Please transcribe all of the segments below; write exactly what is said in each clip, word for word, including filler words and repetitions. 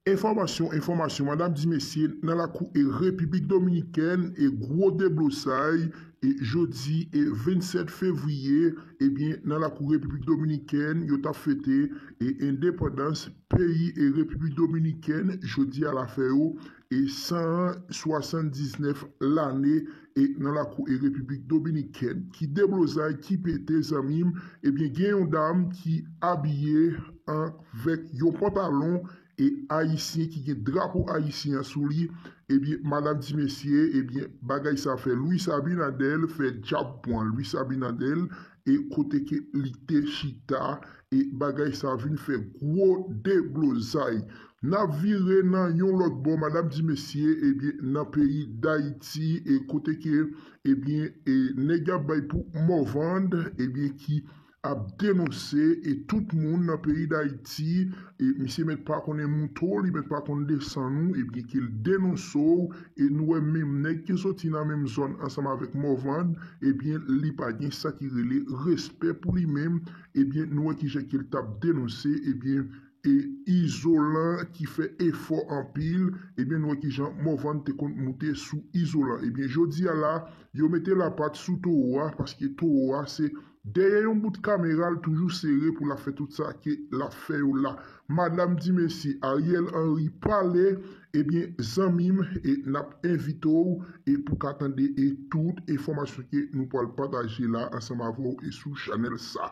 Enfòmasyon, enfòmasyon, madam di mesye, nan lakou e Repiblik Dominikèn e gwo deblozay e jodi e vennsèt fevriye, ebyen, nan lakou Repiblik Dominikèn, yo t ap fete e endepandans peyi e Repiblik Dominikèn, jodi a la fè yo e san swasanndiznèf lane e nan lakou e Repiblik Dominikèn. Ki deblozay, ki pete, zanmi m, ebyen, gen yon dam ki abiye avèk yon pantalon e ayisyen ki gen drapo ayisyen an sou li, ebyen, madam di mesye, ebyen, bagay sa fè Luis Abinader fè djab pran Luis Abinader e kote ke li te chita e bagay sa vin fè gwo deblozay. N ap vire nan yon lòt bò, madam di mesye, ebyen, nan peyi Dayiti e kote ke, ebyen, e nèg y ap bay pou Morvan, ebyen, ki ap denonse e tout moun nan peyi Dayiti, e misye mèt pa konnen mouto, li mèt pa konn desann ou, ebyen ke l denonse w, e nou wè menm nèg ki soti nan menm zòn ansanm avèk Morvan, ebyen li pa gen sa ki rele respè pou li menm, ebyen nou wè kijan ke l t ap denonse, ebyen e izolan ki fè efò anpil, ebyen nou wè kijan Morvan te konn moute sou izolan. Ebyen jodi a la, yo mete lapat sou towo a, paske towo a se dèyè yon bout kamera l toujou sere pou l ap fè tout sa ke l ap fè yo la. Madam di mesye, Ariel Henry pale, ebyen zanmi m, e n ap envite w e pou ka tande e tout enfòmasyon ke nou pral pataje la ansanm avè w e sou chanèl sa.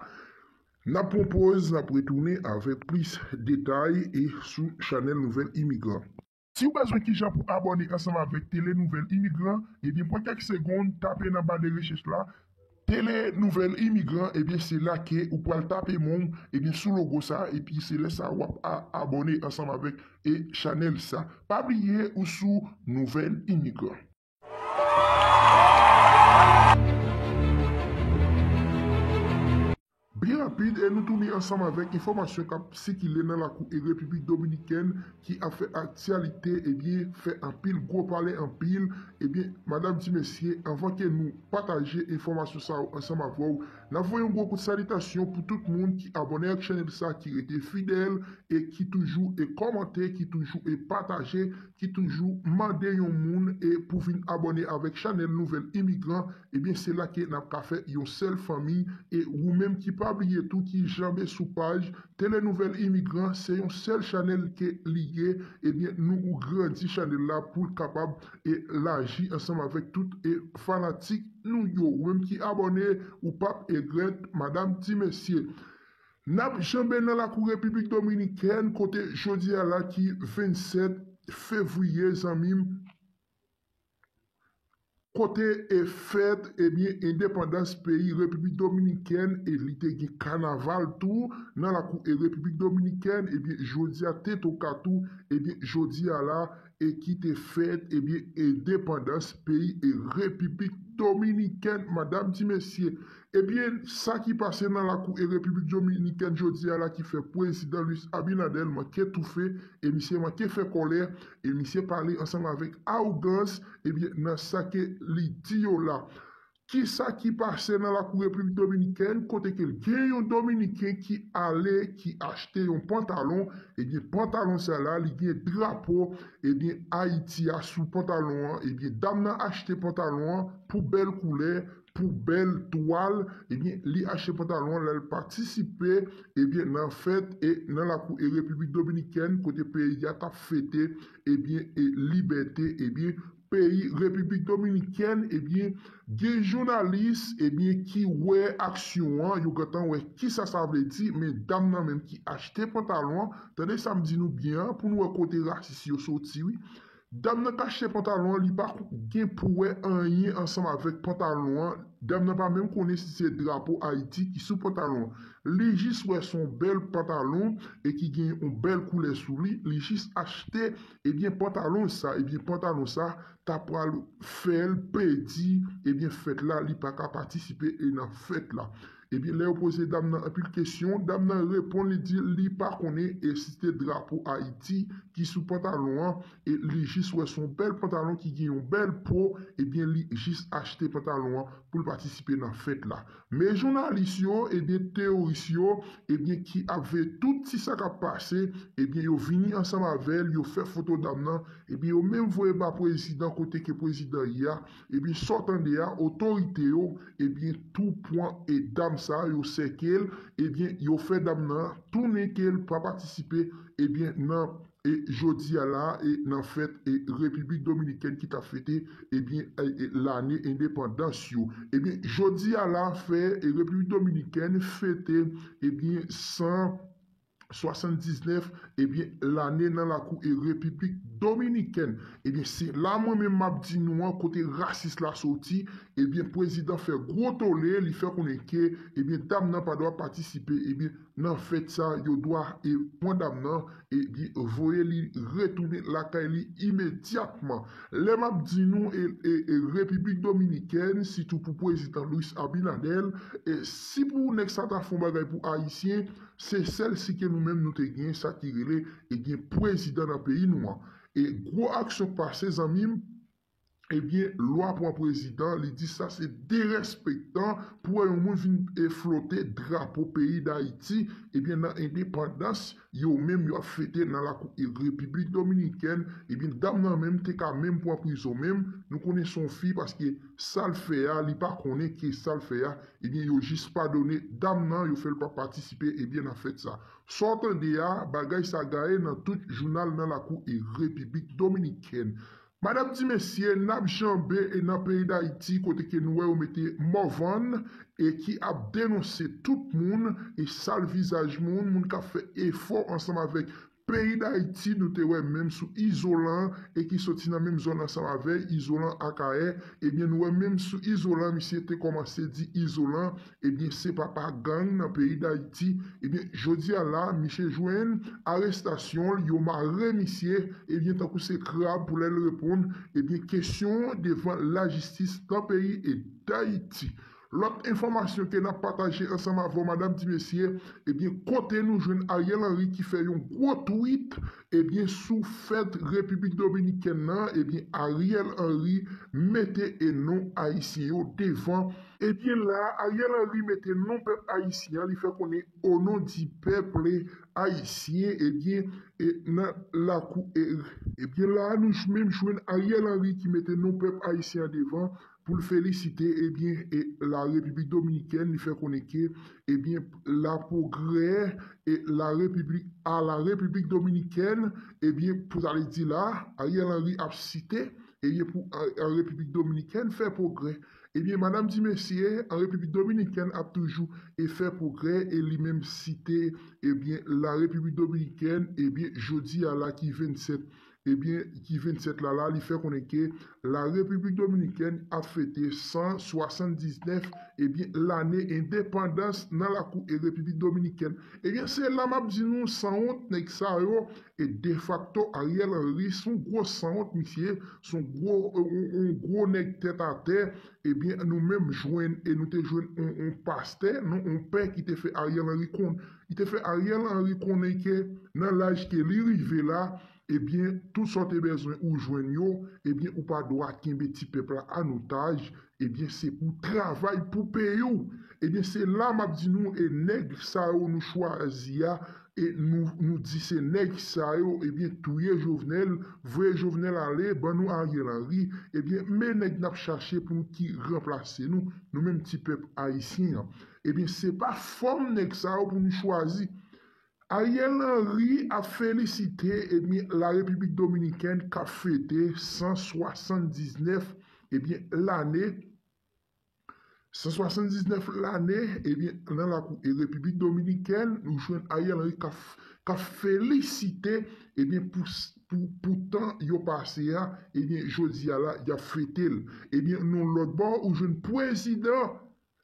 N ap pran poz, n ap retounen avèk plis detay e sou chanèl Nouvèl Imigran. Si w bezwen kijan pou abòne ansanm avèk Tele Nouvèl Imigran, ebyen pran kèk segonn, tape nan ba de rechèch la, Tele Nouvèl Imigran, ebyen se la ke ou pral tape men w, ebyen sou logo sa, epi se lè sa w ap a- abòne ansanm avèk e chanèl sa. Pa bliye ou sou Nouvèl Imigran. Byen rapid, e nou tounen ansanm avèk enfòmasyon k ap sikile nan lakou e Repiblik Dominikèn ki ap fè aktyalite, ebyen, fè anpil gwo pale anpil, ebyen, madam di mesye, anvan ke nou pataje enfòmasyon sa yo ansanm avè w, n ap voye yon gwo kout salitasyon pou tout moun ki abòne ak chanèl sa, ki rete fidèl e ki toujou e kòmante, ki toujou e pataje, ki toujou mande yon moun e pou vin abòne avèk chanèl Nouvèl Imigran, ebyen, se la ke n ap ka fè yon sèl fanmi. E ou menm ki pa bliye tou ki janbe sou paj Tele Nouvèl Imigran, se yon sèl chanèl ke li ye, ebyen, nou grandi chanèl la pou l kapab e laji ansanm avèk tout e fanatik nou yo. Ou menm ki abòne, ou p ap egrèt, madam di mesye. N ap janbe nan lakou Repiblik Dominikèn, kote jodi a la ki vennsèt fevriye, zanmi m, kote e fèt, ebyen, endepandans peyi Repiblik Dominikèn, e li te gen kanaval tou nan lakou e Repiblik Dominikèn, ebyen, jodi a te toka tou, ebyen, jodi a la, e ki te fèt, ebyen, endepandans peyi e Repiblik Dominikèn, madam di mesye. Ebyen, sa ki pase nan lakou e Repiblik Dominikèn jodi a la ki fè prezidan Luis Abinader manke toufe, e misye manke fè kòlè, e misye pale ansanm avèk awogans, ebyen, nan sa ke li di yo la. Kisa ki pase nan lakou Repiblik Dominikèn, kote ke gen yon Dominiken ki ale, ki achte yon pantalon, ebyen, pantalon sa la, li gen drapo, ebyen, Ayiti a sou pantalon an, ebyen, dam nan achte pantalon an pou bèl koulè, pou bèl twal, ebyen, li achte pantalon an, lè l patisipe, ebyen, nan fèt e nan lakou e Repiblik Dominikèn, kote peyi a t ap fete, ebyen, e libète, ebyen, peyi Repiblik Dominikèn, ebyen, gen jounalis, ebyen, ki wè aksyon an, yo gentan wè kisa sa vle di, men dam nan menm ki achte pantalon an, tande sa m di nou byen an, pou nou wè kote rasis yo soti, wi. Dam nan k achte pantalon an, li pa gen pou wè anyen ansanm avèk pantalon an. Dam nan pa menm konnen si se drapo Ayiti ki sou pantalon an. Li jis wè se yon bèl pantalon e ki gen yon bèl koulè sou li. Li jis achte, ebyen, pantalon sa. Ebyen, pantalon sa ta pral fè l pèdi, ebyen, fèt la. Li pa ka patisipe e nan fèt la. Ebyen, lè yo poze dam nan anpil kesyon, dam nan reponn, li di li pa konnen e si se te drapo Ayiti ki sou pantalon an, e li jis wè se yon bèl pantalon ki gen yon bèl po, ebyen, li jis achte pantalon an pou l patisipe nan fèt la. Men jounalis yo, ebyen, teyoris yo, ebyen, ki ap veye tout ti sa k ap pase, ebyen, yo vini ansanm avè l, yo fè foto dam nan, ebyen, yo menm voye ba prezidan kote ke prezidan ye a, ebyen, sa w tande a, otorite yo, ebyen, tou pran e dam sa, yo sèke l, ebyen, yo fè dam nan tounen ke l pa patisipe, ebyen, nan e jodi a la, e nan fèt e Repiblik Dominikèn ki t ap fete, ebyen, e, e, lane endepandans yo. Ebyen, jodi a la, fè e Repiblik Dominikèn fete, ebyen, san swasanndisnèf, ebyen, lane nan lakou e Repiblik Dominikèn. Ebyen, se la mwen menm m ap di nou an, kote rasis la soti, ebyen, prezidan fè gwo tole, li fè konnen ke, ebyen, dam nan pa dwa patisipe, ebyen, nan fèt sa, yo dwa e pran dam nan, ebyen, voye li retounen lakay li imedyatman. Lè m ap di nou, e, e, e Repiblik Dominikèn, sitou pou prezidan Luis Abinader, e si pou nèg sa ta fè yon bagay pou Ayisyen, se sèl si ke nou menm nou te gen sa ki rele, ebyen, prezidan nan peyi nou an. E gwo aksyon k pase, zanmi m, ebyen, lwa pran prezidan, li di sa se derespektan pou wè yon moun vin e flote drapo peyi Dayiti, ebyen, nan endepandans, yo menm yo ap fete nan lakou e Repiblik Dominikèn, ebyen, dam nan menm te ka menm pran prizon menm, nou konnen se yon fi paske sa l fè a, li pa konnen ki sa l fè a, ebyen, yo jis padone dam nan, yo fè l pa patisipe, ebyen, nan fèt sa. Sa w tande a, bagay sa gaye nan tout jounal nan lakou e Repiblik Dominikèn. Madanm di mesye, n ap janbe e nan peyi Dayiti kote ke nou wè yo mete Morvan e ki ap denonse tout moun e sal vizaj moun, moun k ap fè efò ansanm avèk peyi Dayiti, nou te wè menm sou izolan e ki soti nan menm zòn ansanm avè izolan Akayè, ebyen nou wè menm sou izolan misye te kòmanse di izolan, ebyen se papa gang nan peyi Dayiti, ebyen jodi a la misye jwenn arestasyon l, yo mare misye, ebyen tankou se krab pou lè l reponn, ebyen kesyon devan lajistis nan peyi e Dayiti. Lòt enfòmasyon ke n ap pataje ansanm avè w, madanm di mesye, ebyen kote nou jwenn Ariel Henry ki fè yon gwo tweet, ebyen sou fèt Repiblik Dominikèn nan, ebyen Ariel Henry mete e non ayisyen yo devan. Ebyen la, Ariel Henry mete non pèp ayisyen an, li fè konnen au nom du peuple haïtien, ebyen e nan lakou e, ebyen la nou menm jwenn Ariel Henry ki mete non pèp ayisyen an devan pou l felisite, ebyen, e la Repiblik Dominikèn, li fè konnen ke, ebyen, la progrè e la Repiblik, a la Repiblik Dominikèn, ebyen, pou sa vle di la, Ariel Henry ap site, ebyen, pou an, an Repiblik Dominikèn fè progrè. Ebyen, madanm di mesye, an Repiblik Dominikèn ap toujou e fè progrè, e li menm site, ebyen, la Repiblik Dominikèn, ebyen, jodi a la ki vennsèt, ebyen, ki vennsèt la la, li fè konnen ke la Repiblik Dominikèn ap fete san swasanndisnèf, ebyen, lane endepandans nan lakou e Repiblik Dominikèn. Ebyen, se la m ap di nou, sanwont nèg sa yo, e defakto Ariel Henry, se yon gwo sanwont misye, se yon gwo, yon, yon gwo nèg tèt atè, ebyen, nou menm jwenn, e nou te jwenn yon, yon pastè, non, yon pè ki te fè Ariel Henry konn, li te fè Ariel Henry konnen ke nan laj ke li rive la, ebyen, tout sa w te bezwen ou jwenn yo, ebyen, ou pa dwa kenbe ti pèp la an otaj, ebyen, se pou travay pou peyi w. Ebyen, se la m ap di nou, e nèg sa yo nou chwazi a, e nou, nou di se nèg sa yo, ebyen, touye Jovenel, voye Jovenel ale, ban nou Ariel Henry, ebyen, men nèg n ap chache pou nou ki ranplase nou, nou menm ti pèp ayisyen an. Ebyen, se pa fòm nèg sa yo pou nou chwazi. Ariel Henry ap felisite, ebyen, la Repiblik Dominikèn k ap fete san swasanndisnèf, ebyen, lane, san swasanndisnèf lane, ebyen, nan lakou e Repiblik Dominikèn, nou jwenn Ariel Henry k ap, k ap felisite, ebyen, pou, pou, pou tan yo pase a, ebyen, jodi a la, y ap fete l. Ebyen, nan lòt bò, ou jwenn prezidan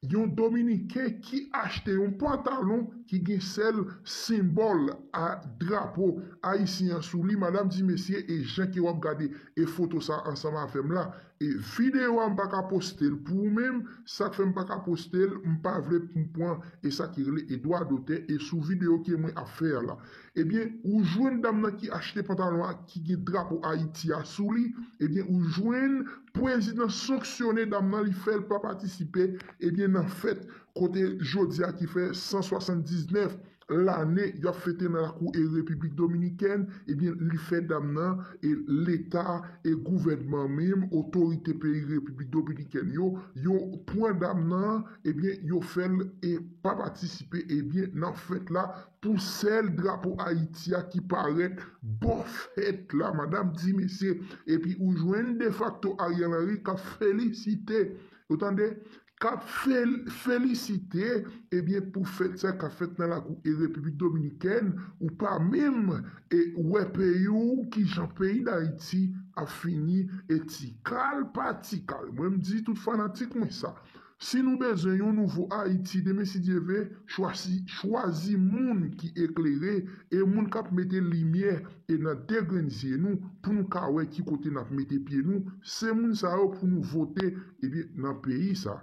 yon Dominiken ki achte yon pantalon ki gen sèl senbòl a drapo ayisyen an sou li, madanm, ti mesye, e jan ke w ap gade e foto sa ansanm avè m la. E videyo a, m pa ka poste l pou ou menm, sa k fè m pa ka poste l, m pa vle pou m pran e sa ki rele e dwa dotè e sou videyo ke mwen ap fè a la. Ebyen, ou jwenn dam nan ki achte pantalon a ki gen drapo Ayiti a sou li, ebyen, ou jwenn prezidan sanksyone dam nan, li fè l pa patisipe, ebyen, nan fèt kote jodi a ki fè san swasanndiznèf lane y ap fete nan lakou e Repiblik Dominikèn, ebyen, li fè dam nan e Leta e gouvènman menm, otorite peyi Repiblik Dominikèn yo, yo pran dam nan, ebyen, yo fè l e pa patisipe, ebyen, nan fèt la pou sèl drapo Ayiti a ki parèt bò fèt la, madanm, ti mesye. Epi ou jwenn defakto Ariel Henry k ap felisite, ou tande, k ap fel, felisite, ebyen, pou fèt sa k ap fèt nan lakou e Repiblik Dominikèn, ou pa menm e wè peyi w, kijan peyi Dayiti ap fini e ti kal pa ti kal. Mwen, m di tout fanatik mwen sa. Si nou bezwen yon nouvo Ayiti demen, si Dye ve, chwazi, chwazi moun ki eklere e moun k ap mete limyè e nan de grenn zye nou pou nou ka wè ki kote n ap mete pye nou. Se moun sa yo pou nou vote, ebyen, nan peyi sa.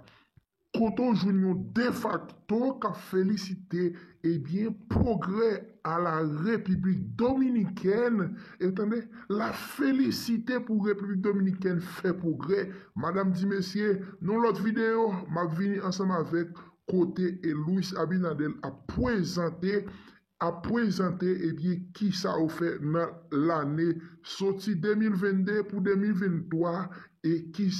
Kote w jwenn yon defakto k ap felisite, ebyen, pwogrè a la Repiblik Dominikèn, e tande, l ap felisite pou Repiblik Dominikèn fè pwogrè. Madanm, ti mesye, nan lòt videyo, m ap vini ansanm avèk kote e Luis Abinader ap prezante, ap prezante, ebyen, kisa yo fè nan lane soti de mil vennde pou de mil venntwa, e ki,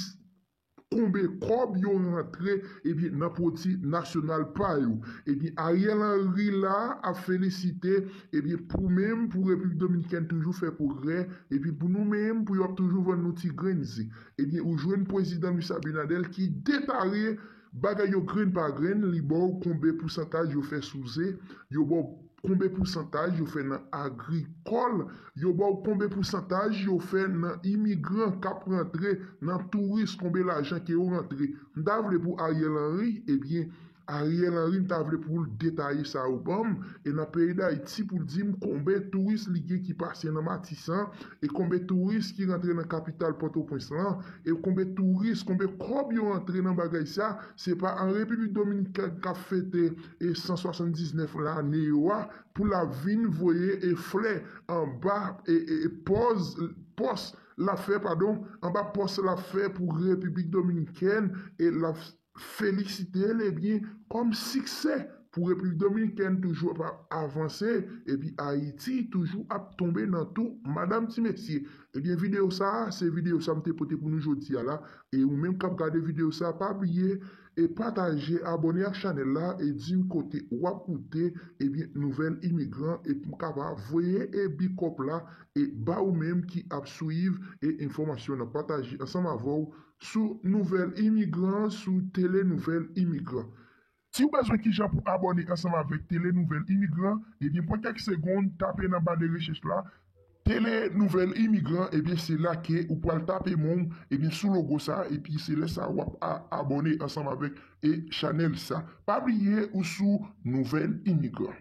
konbe kòb yo rantre, ebyen, nan pwodui nasyonal pa yo. Ebyen, Ariel Henry la ap felisite, ebyen, pou menm, pou Repiblik Dominikèn toujou fè pwogrè, epi pou nou menm, pou yo ap toujou vann nou ti grenn ze. Ebyen, ou jwenn prezidan Luis Abinader ki detaye bagay yo grenn pa grenn, li ba w konbe pousantaj yo fè sou ze, yo ba w konbe pousantaj yo fè nan agrikòl, yo ba w konbe pousantaj yo fè nan imigran k ap rantre, nan touris, konbe lajan ke yo rantre. M ta vle pou Ariel Henry, ebyen, Ariel Henry, m ta vle pou l detaye sa yo ban m, e nan peyi Dayiti pou l di m konbe touris li gen ki pase nan Matisan, e konbe touris ki rantre nan kapital Pòtoprens lan, e konbe touris, konbe kòb yo rantre nan bagay sa, se pa an Repiblik Dominikèn k ap fete e san swasanndiznèf lane yo a, pou l ap vin voye e flè anba e, e, e pòz, pòs l ap fè, padon, anba pòs l ap fè pou Repiblik Dominikèn, e l ap felisite l, ebyen, kòm siksè pou Repiblik Dominikèn toujou ap avanse, epi Ayiti toujou ap tonbe nan tou, madanm, ti mesye. Ebyen, videyo sa a, se videyo sa m te pote pou nou jodi a la. E ou menm k ap gade videyo sa a, pa bliye e pataje, abòne ak chanèl la, e di m kote w ap koute, ebyen, Nouvèl Imigran, e pou m kapab voye e big up la, e ba ou menm ki ap swiv e enfòmasyon nan. Pataje ansanm avè w sou Nouvèl Imigran, sou Tele Nouvèl Imigran. Si w bezwen kijan pou abòne ansanm avèk Tele Nouvèl Imigran, ebyen, pran kèk segonn, tape nan ba de rechèch la, Tele Nouvèl Imigran, ebyen, se la ke ou pral tape non w, ebyen, sou logo sa, epi se lè sa w ap a-, abòne ansanm avèk e chanèl sa. Pa bliye ou sou Nouvèl Imigran.